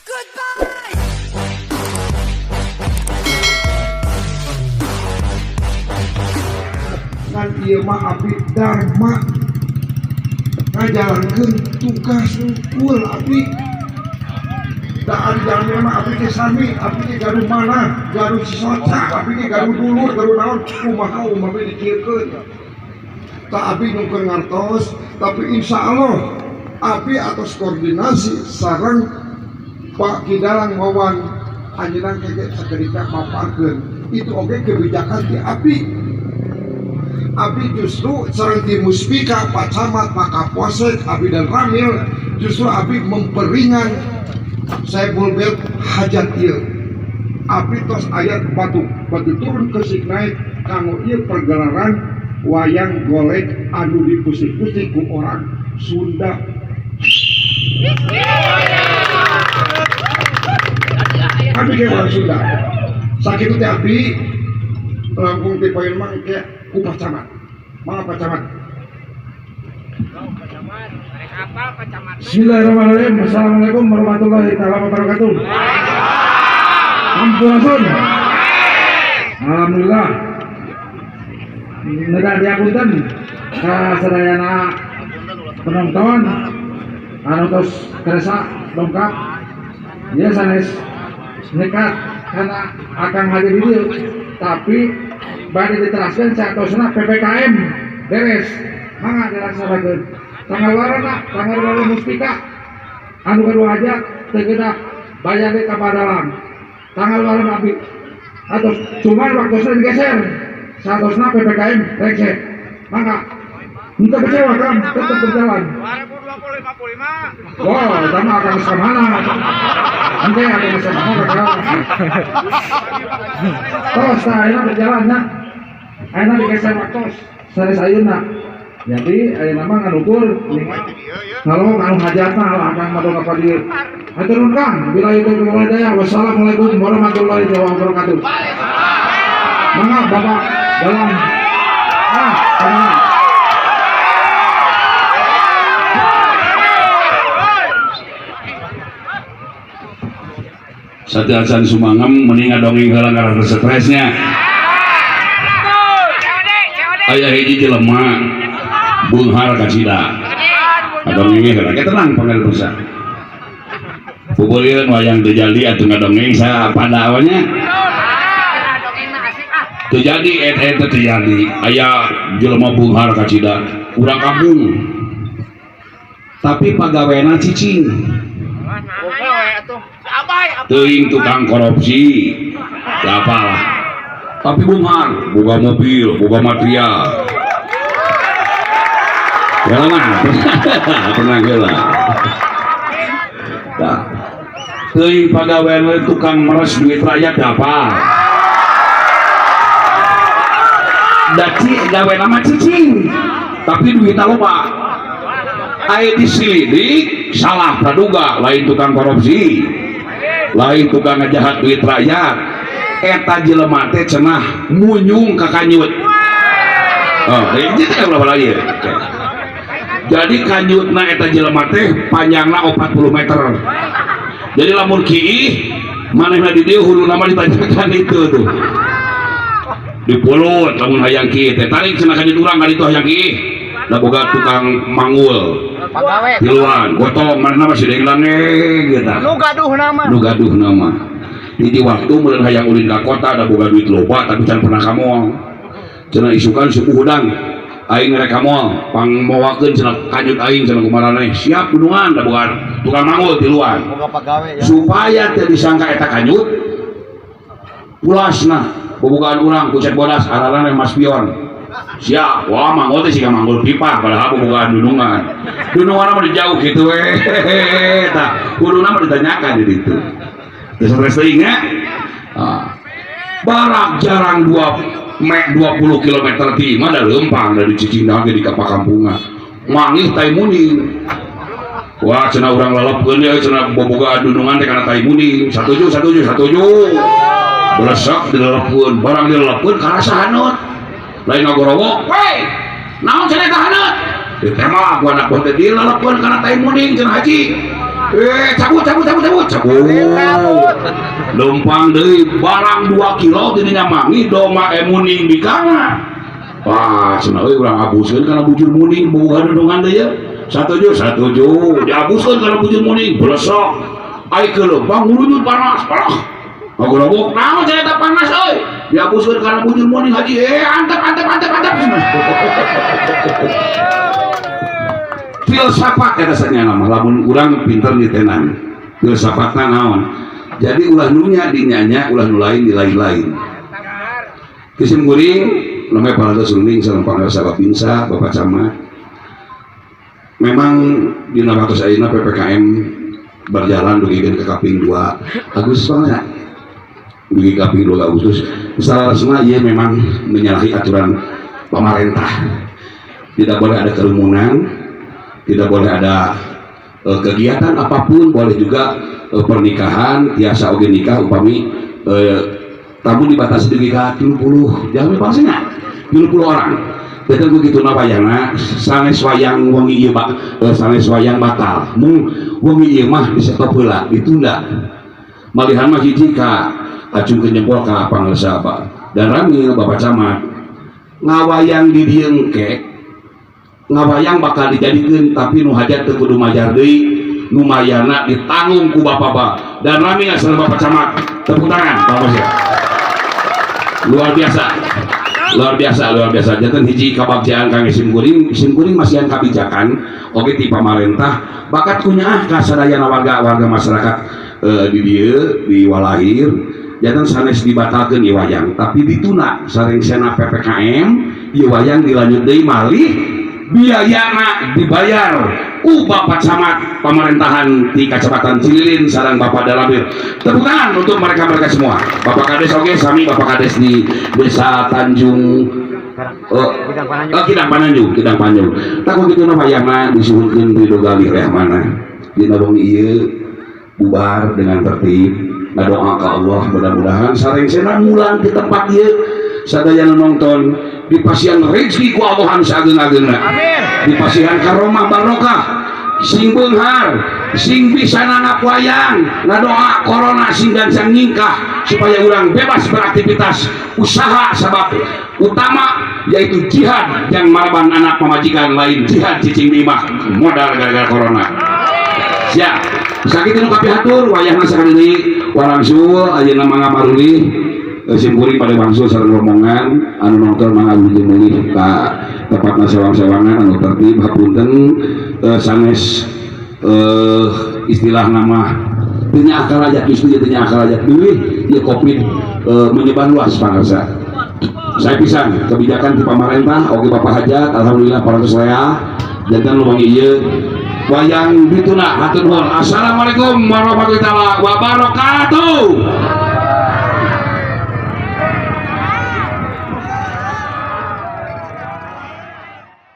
Goodbye. Kan ieu mah abdi dharma ngajalankeun tugas unggul abdi. Da ari jalmi mah abdi teh sami, abdi teh gaduh manah, gaduh sisoca, abdi teh gaduh dulur, gaduh naon, kumaha umami dikieukeun. Tak abdi nyungkeun ngartos, tapi insya Allah abdi atas koordinasi sareng Pak Ki Dalang Wawan anjeunna kege sakedika maparkeun. Itu oge kebijakan ti abdi. Abdi justru sareng ti Muspika, Pak Camat, Pak Kapolsek, abdi dan Ramil justru abdi memperingan Saiful Belt hajat ieu. Abdi tos ayat batu, batu turun kesik naik kanggo ieu pergelaran wayang golek anu dipusik-pusik ku orang Sunda. Abdi ge orang Sunda. Sakitu teh abdi langkung ti poin mah ke ku Pak Camat. Mangga Pak Camat. Bismillahirrahmanirrahim. Assalamualaikum warahmatullahi taala wabarakatuh. Sampurasun. Alhamdulillah. Neda diapunten ka sadayana penonton anu tos keresa lengkap. Ieu sanes nekat kana akang hadir di dieu, tapi bade diteraskeun satosna PPKM beres. Mangga dilaksanakeun. Tanggal warna, tanggal warna Muspika anu kedua aja teu geuna bayar deui ka Padalang. Tanggal warna abdi atau cuman waktosna digeser. Satosna PPKM rengse. Mangga henteu kecewa kan, tetap berjalan. 2055. Wah, sama akan ke mana? Nanti akan ke mana? Terus, nah, ayeuna berjalan nah. Ayeuna digeser waktos sanes ayeuna. Jadi ayeuna mah nganukur kalau anu hajatna lah akang mah ka dieu. Hatur nuhun Kang, bila itu hidayah. Wassalamualaikum warahmatullahi wabarakatuh. Mangga Bapak dalam tenang. Sateuacan sumangem mending ngadongeng heula ngarana stresnya. Aya hiji jelema beunghar kacida. Ngadongeng heula ge tenang pangarusa. Pupulieun wayang teu jadi atuh ngadongeng sapada awalnya. Teu jadi et teu jadi. Aya jelema beunghar kacida urang kampung. Tapi pagawena cicing. Teuing tukang korupsi, siapalah. Tapi beunghar, boga mobil, boga material. Ya mah, tenang heula. Tah. Teuing pagawean tukang meres duit rakyat apa? Daci gawe nama cicing, tapi duitna loba. Aya diselidik salah praduga, lain tukang korupsi, lain tukang ngejahat duit rakyat. Eta jelema teh cenah munyung ka kanyut. Oh, ini teh ulah lagi. Jadi kanyutna eta jelema teh panjangna 40 meter. Jadi lamun kiih manehna di dieu huluna mah ditanyakan itu tuh. Dipulut lamun hayang kiih teh tarik cenah kanyut urang ka ditu hayang kiih. Da boga tukang mangul. Tiluan gotong manehna masih deng-dengeng gitu. Nu gaduh nama. Nu gaduh nama. Hiji waktu meureun hayang ulin ka kota da boga duit loba tapi can pernah ka mall. Cenah isukan suku hudang aing rek ka mall pangmowakeun cenah kanyut aing cenah kumaraneh siap gunungan da boga tukang mangul tiluan. Boga pagawe ya. Supaya teu disangka eta kanyut pulasna bobogaan urang ku Cek Bodas araraneh Mas Pion. Siap, wah manggul teh siga manggul pipa padahal bobogaan dunungan. Dunungan mah jauh kitu we. Tah, kuduna mah ditanyakan di ditu. Teu stres teuing nya. Ah. Barak jarang 20 kilometer ti imah da leumpang da di cicing ge di kapakampungan. Mangih tai muning. Wah cenah urang lelepkeun ye cenah bobogaan dunungan teh kana tai muning. Satuju, satuju, satuju. Belesek dilelepkeun, barang dilelepkeun karasa haneut. Lain ngagorowok, weh, naon cenah eta haneut? Ditembak ku anak buah teh dilelepkeun kana tai muning cenah haji. Cabut cabut cabut cabut cabut. Lempang deui barang 2 kilo didinya mangi domba muning bikana. Wah, cenah euy urang abuskeun kana bujur muning boga dundungan deui ya. Satuju satuju diabuskeun kana bujur muning blesok. Ai ke lempang ngurujud panas parah. Ngagorobok naon cenah eta panas euy. Diabuskeun kana bujur muning haji antep antep antep antep. Filsafat eta sanyana mah lamun urang pinter nitenan. Filsafatna naon? Jadi ulah nu nya dinyanya ulah nu lain di lain-lain. Kisim kuring namanya Parada Suning sareng Pangarsa Babinsa Bapak Camat. Memang dina waktu ayeuna PPKM berjalan dugikeun ka kaping 2 Agustus banget. Dugi kaping 2 Agustus. Salarasna ieu memang menyalahi aturan pemerintah. Tidak boleh ada kerumunan, tidak boleh ada kegiatan apapun, boleh juga pernikahan, tiasa oge nikah upami tamu dibatasi dugi ka 30 jalmi pangsina 30 orang. Betul begitu na wayangna sanes wayang wengi ieu sanes wayang batal. Mung wengi ieu mah disetop heula, ditunda. Malihan mah hiji ka acungkeun jempol ka pangarsa Pak dan Ramil Bapak Camat. Ngawayang di dieu engke ngawayang bakal dijadikeun tapi nu hajat teu kudu majar deui, nu mayarna ditanggung ku bapak-bapak dan Ramil sareng Bapak Camat. Tepuk tangan Pak Masya. Luar biasa. Luar biasa, luar biasa. Janten hiji kabagjaan kang sim kuring, sim kuring masihan kabijakan oge ti pamarentah bakat kunyaah ka sadayana warga-warga masyarakat di dieu di Walahir. Janten sanes dibatalkeun ieu wayang, tapi ditunda sareng sena PPKM ieu wayang dilanjut deui malih biayana dibayar ku Bapak Camat pemerintahan di Kecamatan Cililin sareng Bapak Dalamir. Tepuk tangan untuk mereka-mereka semua. Bapak Kades oge sami Bapak Kades di Desa Tanjung Kidang Pananjung, Kidang Pananjung. Tak kitu na wayangna disuhunkeun ridho galih rehmana. Dina wengi ieu bubar dengan tertib. Ngadoa ka Allah mudah-mudahan sareng sena mulang di tempat ieu sadayana nonton dipasihan rezeki ku Allah anu saageng-agengna. Amin. Dipasihan karomah barokah sing beunghar sing bisa nanggap wayang ngadoa corona sing gancang nyingkah supaya urang bebas beraktivitas usaha sabab utama yaitu jihad yang maraban anak pamajikan lain jihad cicing di imah modal gara-gara corona. Siap. Sakitu nu kapihatur wayahna sakali deui warangsul ayeuna mangga marulih sim kuring pada bangsul sareng rombongan anu nonton mangga wilujeng mulih ka tempatna sewang-sewangan anu tertib hapunten sanes istilah nama teu nyaah karajat justru teu nyaah karajat deui ieu Covid menyebar luas pangarsa. Saya pisan kebijakan di pamarentah oge Bapak Hajat alhamdulillah parantos rea janten nu wangi ieu wayang dituna hatur nuhun. Assalamualaikum warahmatullahi wabarakatuh.